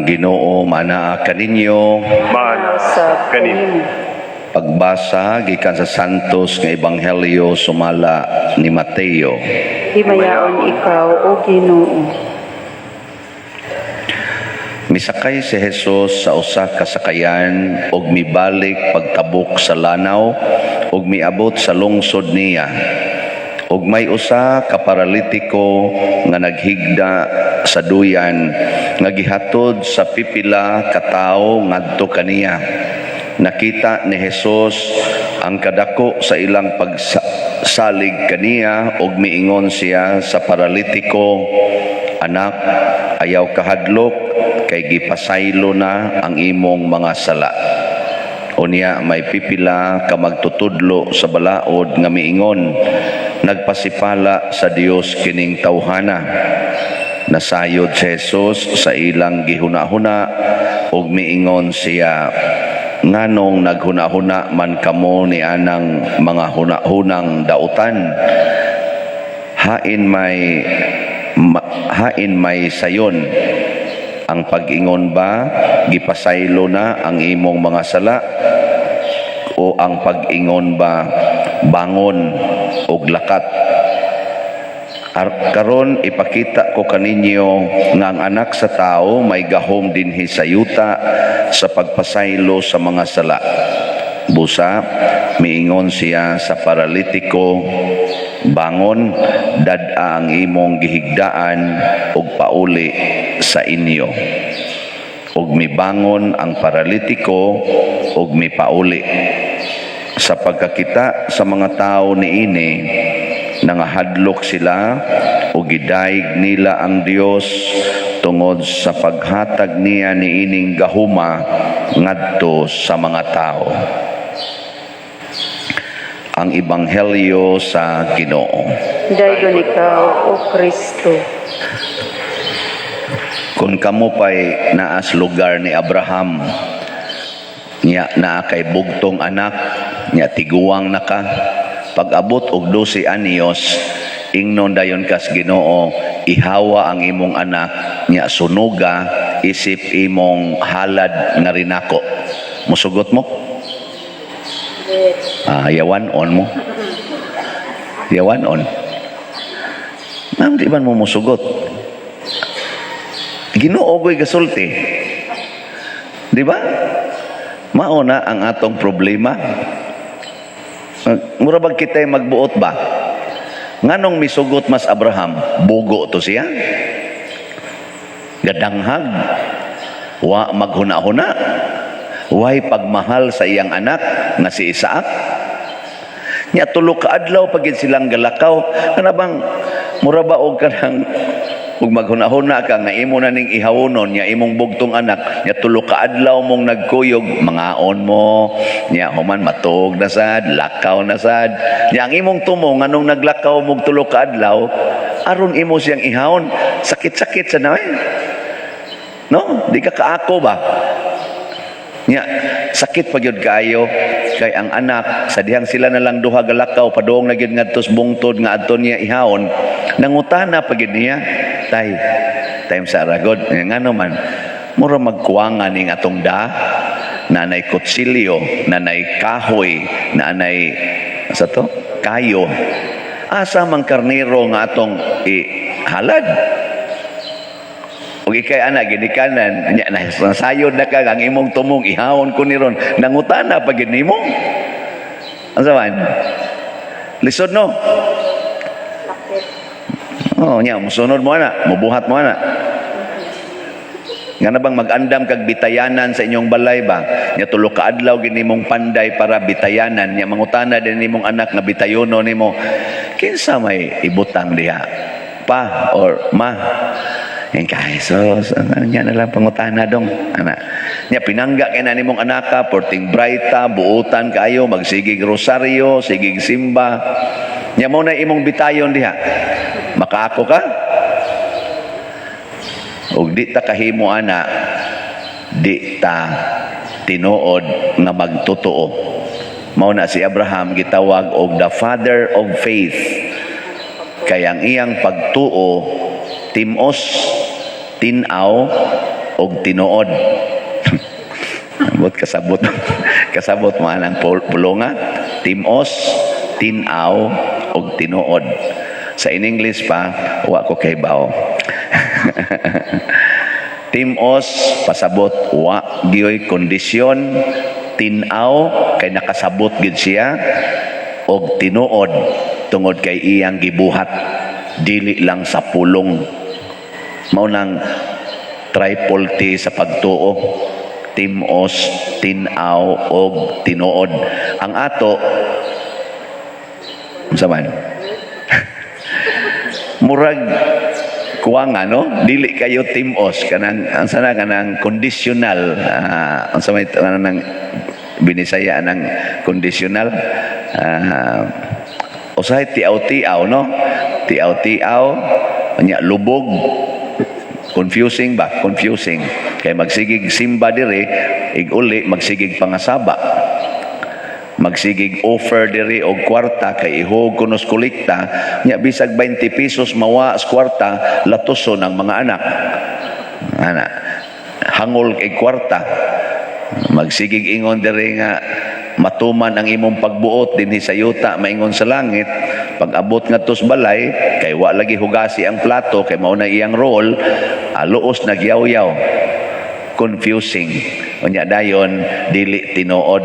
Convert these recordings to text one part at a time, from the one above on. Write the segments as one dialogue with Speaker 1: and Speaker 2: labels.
Speaker 1: Ang Ginoo manaa kaninyo.
Speaker 2: Maana
Speaker 3: Usab
Speaker 2: kanimo.
Speaker 3: kanimo.
Speaker 1: Pagbasa gikan sa Santos nga Ebanghelyo sumala ni Mateo.
Speaker 3: Himayaon ikaw, O Ginoo.
Speaker 1: Misakay si Jesus sa usa ka sakayan ug mibalik pagtabok sa lanaw ug miabot sa lungsod niya. Ug may usa ka paralitiko nga naghigda sa duyan nga gihatod sa pipila ka tawo ngadto kaniya. Nakita ni Jesus ang kadako sa ilang pagsalig kaniya ug miingon siya sa paralitiko, "Anak, ayaw kahadlok kay gipasaylo na ang imong mga sala." Unya may pipila ka magtutudlo sa balaod nga miingon, "Nagpasipala sa Dios kining tawhana." Nasayod si Jesus sa ilang gihuna-huna ug miingon siya, "Nganong naghuna-huna man kamo ni anang mga huna-hunang dautan? Hain may sayon? Ang pag-ingon ba, 'Gipasaylo na ang imong mga sala,' o ang pag-ingon ba, 'Bangon ug lakat'? Karon ipakita ko kaninyo nga ang Anak sa Tao may gahom dinhi sa yuta sa pagpasaylo sa mga sala." Busa, miingon siya sa paralitiko, "Bangon, dad-a ang imong gihigdaan ug pauli sa inyo." Ug mibangon ang paralitiko ug mipauli. Sa pagkakita sa mga tao niini, nangahadlok sila ug gidayeg nila ang Dios tungod sa paghatag niya niining gahuma ngadto sa mga tao. Ang Ebanghelyo sa Ginoo.
Speaker 3: Dayon ikaw, O Kristo.
Speaker 1: Kung kamo pa'y naas lugar ni Abraham, nya naa kay bugtong anak, nya tiguang na ka, pag-abot og 12 anyos, ingnon dayon kas Ginoo, "Ihawa ang imong anak, nya sunuga isip imong halad nga rinako." Musugot mo? Ah, yawan on mo. Yawan on. Ma'am, di man mo musugot? Ginoo ko'y gasulti. Di ba? Mao na ang atong problema. Mura bag kita'y magbuot ba? Nganong misugot mas Abraham? Bugo to siya. Gadanghag. Wa maghuna-huna. Way pagmahal sa iyang anak nga si Isaac. Nya tulo ka adlaw pagid silang galakaw, kana bang mura ba og kanang ug maghuna-huna ka nga imo na ning ihawonon nya imong bugtong anak, nya tulo ka adlaw mong nagkuyog, mangaon mo, nya human matuog na sad, lakaw na sad, nya ang imong tumo nganong naglakaw mog tulo ka adlaw aron imo siyang ihawon, sakit-sakit sa naway, no? Di ka kaako ba? Nya, sakit pa gyud kaayo kay ang anak sa dihang sila na lang duha galakaw padung na gyud ngadto sa bungtod nga adto niya ihawon, nangutana pa gyud niya, "Tay, time sa aragod, ngano man mura magkuwangan ning atong da, nanay kutsilyo, nanay kahoy, nanay sa to kayo, asa man karnero nga atong ihalad?" Ug ikay ana ginikanan nya, nasayod na ka ang imong tumong ihawon ko ni ron, nangutana pa gid nimo. Unsa man? Lisod, no? Oh, nya musunod mo ana, mubuhat mo ana. Nga na bang mag-andam kag bitayanan sa inyong balay ba? Nya tulo ka adlaw gini mong panday para bitayanan. Nya mangutana din nimong anak nga bitayono nimo. "Kinsa may ibutang diha? Pa or ma?" Yan kay so, so nya na lang pangutana dong ana. Nya pinangga kay na nimong anaka, porting brayta, buutan kaayo, magsigig rosaryo, sigig simba. Nya mo na imong bitayon diha. Makaako ka? Ug di ta kahimo ana, di ta tinuod nga magtotoo. Mao na si Abraham gitawag og the father of faith. Kay ang iyang pagtuo timos, tin-aw, og tinuod. Ambot kasabot, kasabot mo anang pulonga, timos, tinaw og tinuod. Sa in English pa, wa ko kahibaw. Timos, pasabot wa gyoy kondisyon, tinaw kay nakasabot gid siya, og tinuod tungod kay iyang gibuhat, dili lang sa pulong. Mao nang triple T sa pagtuo: timos, tinaw og tinuod. Ang ato, unsa man, murag kuwang ano, dili kayo timos, kanang ang sana, kanang conditional, unsa may kanang Binisaya ng conditional, usahay tiaw-tiaw, no? Tiaw-tiaw nya, lubog, confusing ba? Confusing kay magsigig simba diri, ig-uli magsigig pangasaba, magsigig offer diri og kwarta kay ihog kunos kolekta nya, bisag 20 pesos mawa sa kwarta, latuson ang mga anak ana, hangol kay kwarta. Magsigig ingon diri nga matuman ang imong pagbuot dinhi sa yuta maingon sa langit. Pag abot ngadto sa balay, kay wa lagi hugasi ang plato, kay mao na iyang role, luos nagyawyaw. Confusing. Unya dayon dili tinuod,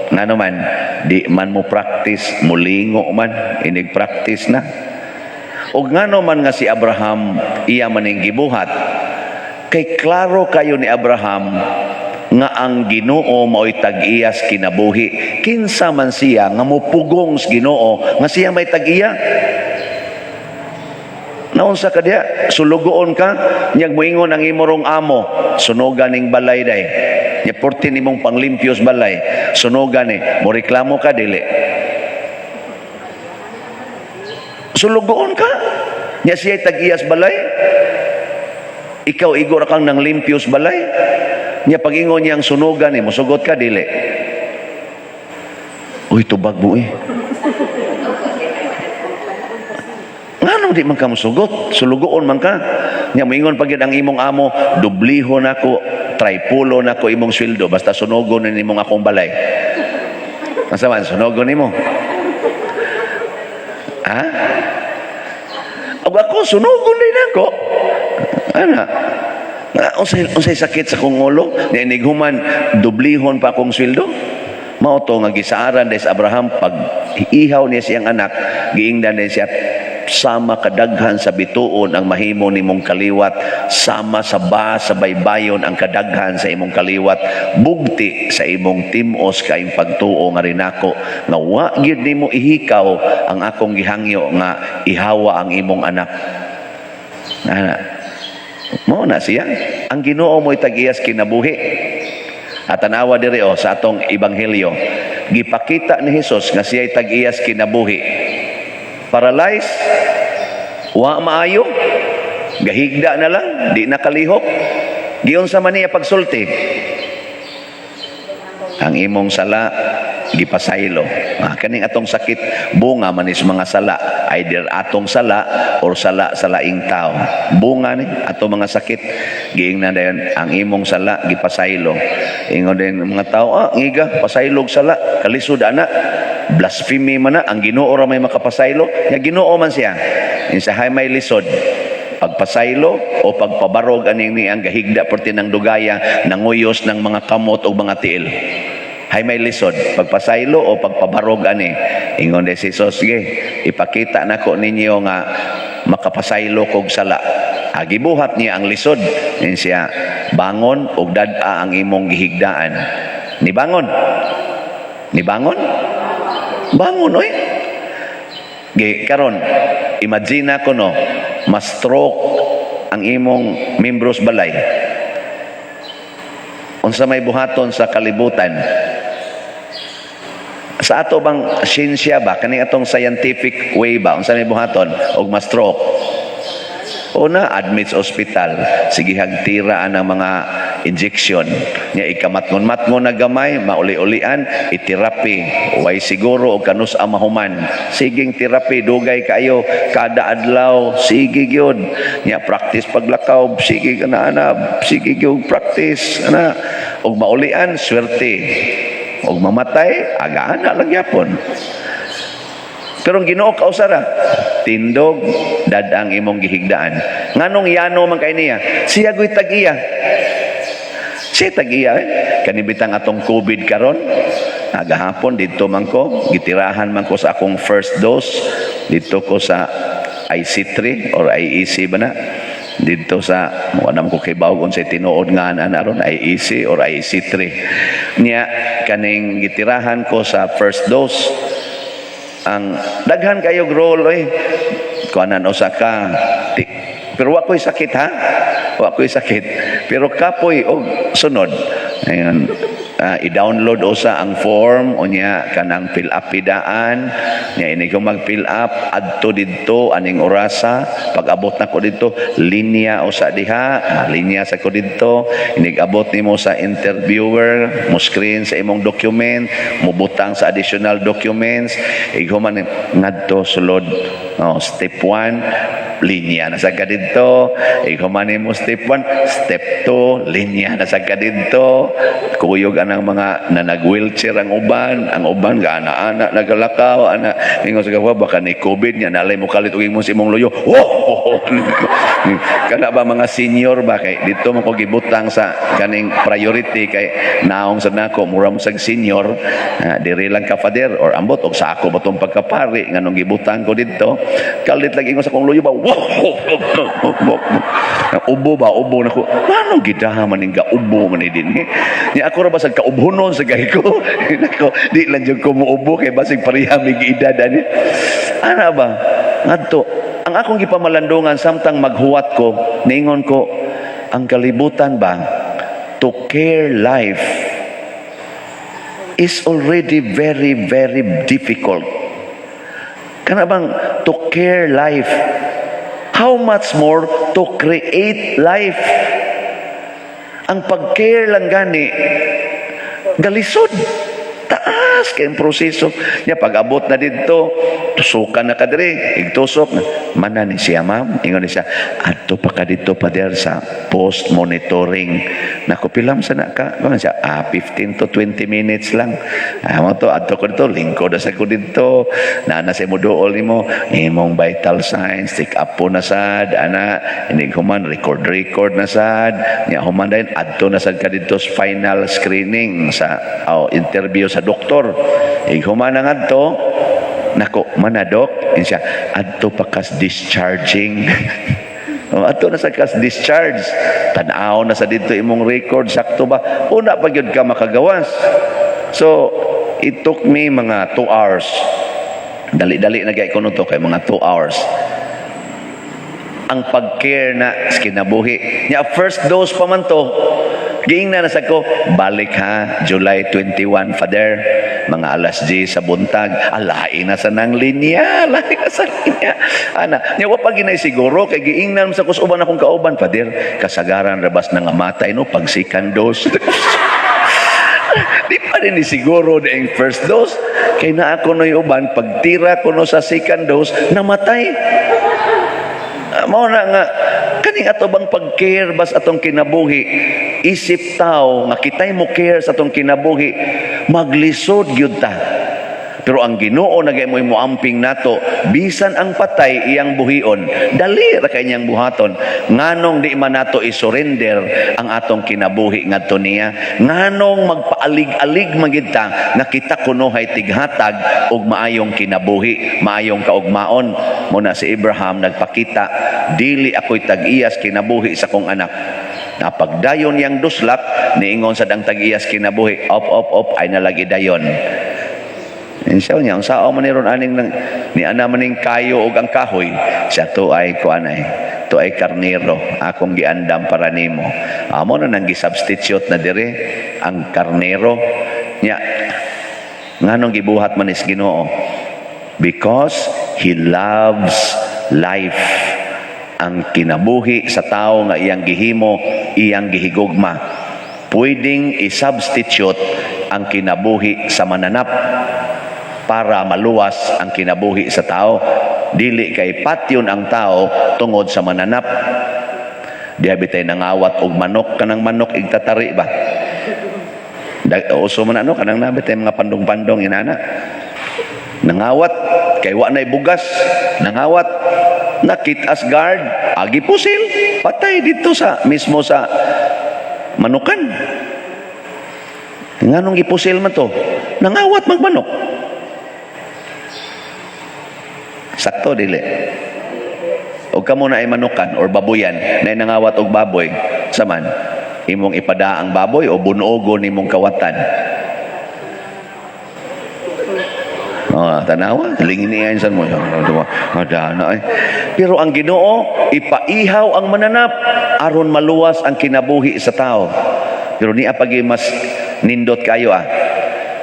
Speaker 1: ngano man di man mo practice, mulingo man inig practice na. Og ngano man nga si Abraham iya maning gibuhat? Kay klaro kayo ni Abraham nga ang Ginoo mao'y tag-iyas kinabuhi. Kinsa man siya nga mupugong sa Ginoo nga siya may tag-iya? Naunsa ka diya, sulugoon ka, nyag moingon ang imorong amo, "Sunogan ning balay day." Nya porti nimong panglimpyos balay, sunogan ni, mo reklamo ka, dili? Sulugoon ka. Nya siya tag-iyas balay. Ikaw igo ra kang nang limpyos balay. Nya pag-ingon niyang sunugan ni, mosugot ka, dili? Uy, tubag mo eh. Ngano di man ka mosugot? Sulugoon man ka. Nya moingon pag ang imong amo, "Dubliho nako, tripulo nako imong sweldo basta sunogon na nimong akong balay." Asa man sunogon nimo? Ha? Ug ako sunogon din ako. Ana. Nga, unsay sakit sa kong ulo? Nga inighuman, dublihon pa akong sweldo? Mao to nga gisaaran des Abraham pag ihaw niya siyang anak, giingnan din siya, "Sama kadaghan sa bituon ang mahimo nimong kaliwat, sama sa ba sa baybayon ang kadaghan sa imong kaliwat, bugti sa imong timos kayong pagtuo nga rinako nga wa gyud nimo ihikaw ang akong gihangyo nga ihawa ang imong anak." Ana, mao na siya. Ang Ginoo mo'y tag-iyas kinabuhi. At tanawa diri oh sa atong ebanghelyo. Gipakita ni Jesus nga siya'y tag-iyas kinabuhi. Paralyzed, wa maayo, gahigda na lang, di nakalihok. Giunsa man niya pagsulti? "Ang imong sala gipasaylo." Ah, kaning atong sakit, bunga man is mga sala, either atong sala or sala sa laing tao. Bunga ni atong mga sakit. Giingnan dayon, "Ang imong sala gipasaylo." Ingon din ang mga tao, "Ah, ngiga, pasaylog sala, kalisod ana. Blasphemy man na, ang Ginoo ra may makapasaylo." Nya Ginoo man siya. Insahay may lisod, pagpasaylo o pagpabarog aning ni ang gahigda perti ng dugaya, nanguyos ng mga kamot o mga tiil? Hay may lisod, pagpasaylo o pagpabarog ani? Ingon de si Jesus, "Sige, ipakita nako ninyo nga makapasaylo kog sala." Agibuhat niya ang lisod. Ingon siya, "Bangon ug dad-a ang imong gihigdaan." Ni bangon. Ni bangon? Bangon oy. Gi karon, imagine ko no, ma-stroke ang imong membros balay. Unsa may buhaton sa kalibutan? Sa ato bang siyensya ba, kani atong scientific way ba, unsa may buhaton og ma-stroke? Una, admit sa ospital, sige hagtira ang mga injection. Nya ikamatngon-matngon na gamay, mauli-ulian, i-therapy. Way siguro og kanus-a mahuman. Siging therapy, dugay kayo kada adlaw, sige gyud. Nya practice paglakaw, sige ka na ana, sige gyud practice ana. Og maulian, swerte. Og mamatay, agaan na lang gyapon. Pero ang Ginoo kausara, tindog, dad-ang imong gihigdaan. Nganong yano man kay niya? Siya go'y tag-iya. Siya tag-iya eh. Kanibitang atong COVID karon, agahapon dito man ko, gitirahan man ko sa akong first dose dito ko sa IC3 or IEC ba na? Dito sa mo na ko kay bawog unsay tinuod nga ana ron, IEC or IC3. Niya kaning gitirahan ko sa first dose, ang daghan kayo role oy, kuanan usa ka ti, pero wa ko'y sakit ha, wa ko'y sakit, pero kapoy og sunod. Ayun, i-download usa ang form, unya kanang fill up pidaan nya. Ini ko mag fill up adto didto aning orasa. Pag abot na ko didto, linya usa diha, linya sa ko didto. Inig abot nimo sa interviewer, mo screen sa imong document, mo butang sa additional documents, ighuman ngadto sulod. Oh, step 1, linya na sa ka didto. Ighuman nimo step 1, step 2, linya na sa ka didto. Kuyog anang mga na nag-wheelchair ang uban, ang uban gaana-ana nagalakaw ana. Ingon sa gawa, baka ni COVID nya nalay mo kalit og ingon sa imong loyo. Oh! Kana ba mga senior ba, kay dito mo ko gibutang sa kaning priority kay naong sa nako mura mo sag senior, diri lang ka, Father, or ambot og sa ako ba tong pagkapari nganong gibutang ko didto. Kalit lagi ingon sa akong loyo ba, wow! Ubo ba, ubo na ko. Nganong gidaha man ning ubo man ni dinhi? Nya ako ra ba sa kaubhonon sa gay ko? Nako, di lang jud ko muubo kay basig pareha mig edad ani. Ana ba? Ngadto ang akong gipamalandungan samtang maghuwat ko, niingon ko, ang kalibutan ba, to care life is already very, very difficult. Kana bang to care life, how much more to create life? Ang pag-care lang gani, galisod. Taas kay ang proseso. Nya pag abot na didto, tusukan na ka diri, igtusok. Mana ni siya, ma'am. Ingon ni siya, adto pa ka dito, Pader, sa post monitoring. Nako, pilam sa na ka? Ingon siya, 15 to 20 minutes lang. Mo to, adto ko dito, lingkod na sa ko dito. Naa na sa imo duol nimo, imong vital signs, take up po na sad, ana, inig human, record record na sad. Nya human dayon, adto na sad ka dito sa final screening sa, oh, interview sa doktor. Ig human na ngadto, nako, manadok, siya, adto pa kas discharging. Oh, adto na sa kas discharge. Tan-aw na sa dito imong record, sakto ba? Una pa gyud ka makagawas. So, it took me mga 2 hours. Dali-dali na gay ko to kay mga 2 hours. Ang pag-care na sa kinabuhi. Nya first dose pa man to, giingnan na sa ko, balik ha, July 21, Father, mga alas 10 sa buntag, alai na sa nang linya, alai na sa linya. Ana, nya wa pa ginay siguro, kay giingnan sa kusuban akong kauban, Father, kasagaran rabas na nga matay, no, pag second dose. Di pa din ni siguro na ang first dose. Kay na ako no uban, pagtira ko no sa second dose, namatay. Mao na nga kaning ato bang pag-care bas atong kinabuhi, isip tao nga kitay mo care sa atong kinabuhi, maglisod gyud ta. Pero ang Ginoo nagay mo amping nato, bisan ang patay iyang buhion, dali ra kay niyang buhaton. Nganong di man nato i-surrender ang atong kinabuhi ngadto niya? Nganong magpaalig-alig magid ta nga kita kunohay tighatag og maayong kinabuhi, maayong kaugmaon? Muna si Abraham nagpakita, dili ako'y tag-iyas kinabuhi sa kong anak. Napagdayon niyang duslak, niingon sa dang tag-iyas kinabuhi, op, op, op, ay nalagi dayon. And siya niya, ang sao man ni ron aning nang, ni ana maning kayo og ang kahoy, siya to ay kuan ay, to ay karnero, akong giandam para nimo. Amo na nang gi-substitute na dire ang karnero. Nya, nganong gibuhat man is Ginoo? Because He loves life. Ang kinabuhi sa tao nga iyang gihimo, iyang gihigugma. Pwedeng i-substitute ang kinabuhi sa mananap para maluwas ang kinabuhi sa tao. Dili kay patyon ang tao tungod sa mananap. Diha bitay nangawat og manok, kanang manok igtatari ba? Uso man ano kanang naa bitay mga pandong-pandong inana. Nangawat kay wa nay bugas, nangawat, nakit-as guard, agi pusil, patay dito sa mismo sa manukan. Nganong gipusil man to? Nangawat magmanok. Sakto dili? O kamo na ay manukan or babuyan na nangawat og baboy, saman imong ipada ang baboy o bunogo nimong kawatan? Oh, tanawa, lingin niya insan mo. Adana ay. Pero ang Ginoo, ipaihaw ang mananap aron maluwas ang kinabuhi sa tao. Pero niya pagi mas nindot kayo ah.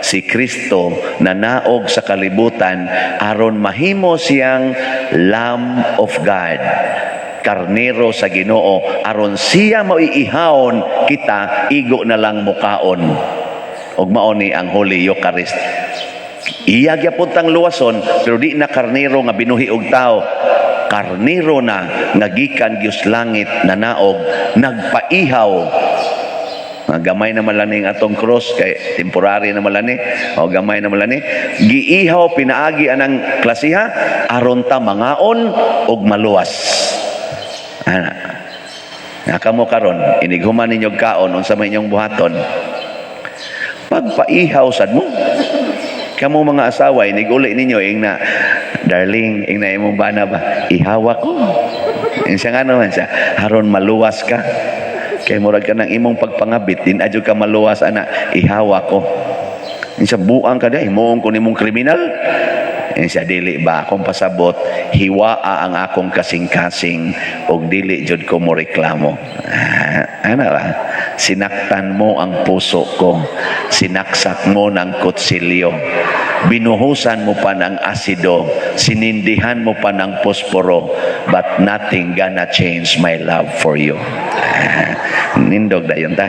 Speaker 1: Si Kristo nanaog sa kalibutan aron mahimo siyang Lamb of God. Karnero sa Ginoo, aron siya maiihawon, kita igo na lang mukaon. Og mao ni ang Holy Eucharist. Iya gyapon tang luwason, pero di na karnero nga binuhi og tao. Karnero na nga gikan Diyos langit, nanaog, nagpaihaw. Nga gamay naman lang ning atong cross kay temporary naman lang ni o gamay naman lang ni, giihaw pinaagi anang klasiha aron ta mangaon og maluwas. Ana. Nga kamo karon inighuman ninyo kaon, unsa may inyong buhaton? Pagpaihaw sad mo. Kamo mga asawa, iniguli ninyo, ing na, "Darling," ing na imong bana ba, "Ihawa ko." Ing siya nga naman siya, aron maluwas ka. Kay murag ka ng imong pagpangabit, din adyo ka maluwas, ana, ihawa ko. Ing siya, "Buang ka di, himuon ko nimong kriminal." Ing siya, "Dili ba, akong pasabot, hiwaa ang akong kasing-kasing, og dili jud ko mo reklamo." Ah, ano ba? Sinaktan mo ang puso ko, sinaksak mo ng kutsilyo, binuhusan mo pa ng asido, sinindihan mo pa ng posporo, but nothing gonna change my love for you. Ah, nindog dayon ta.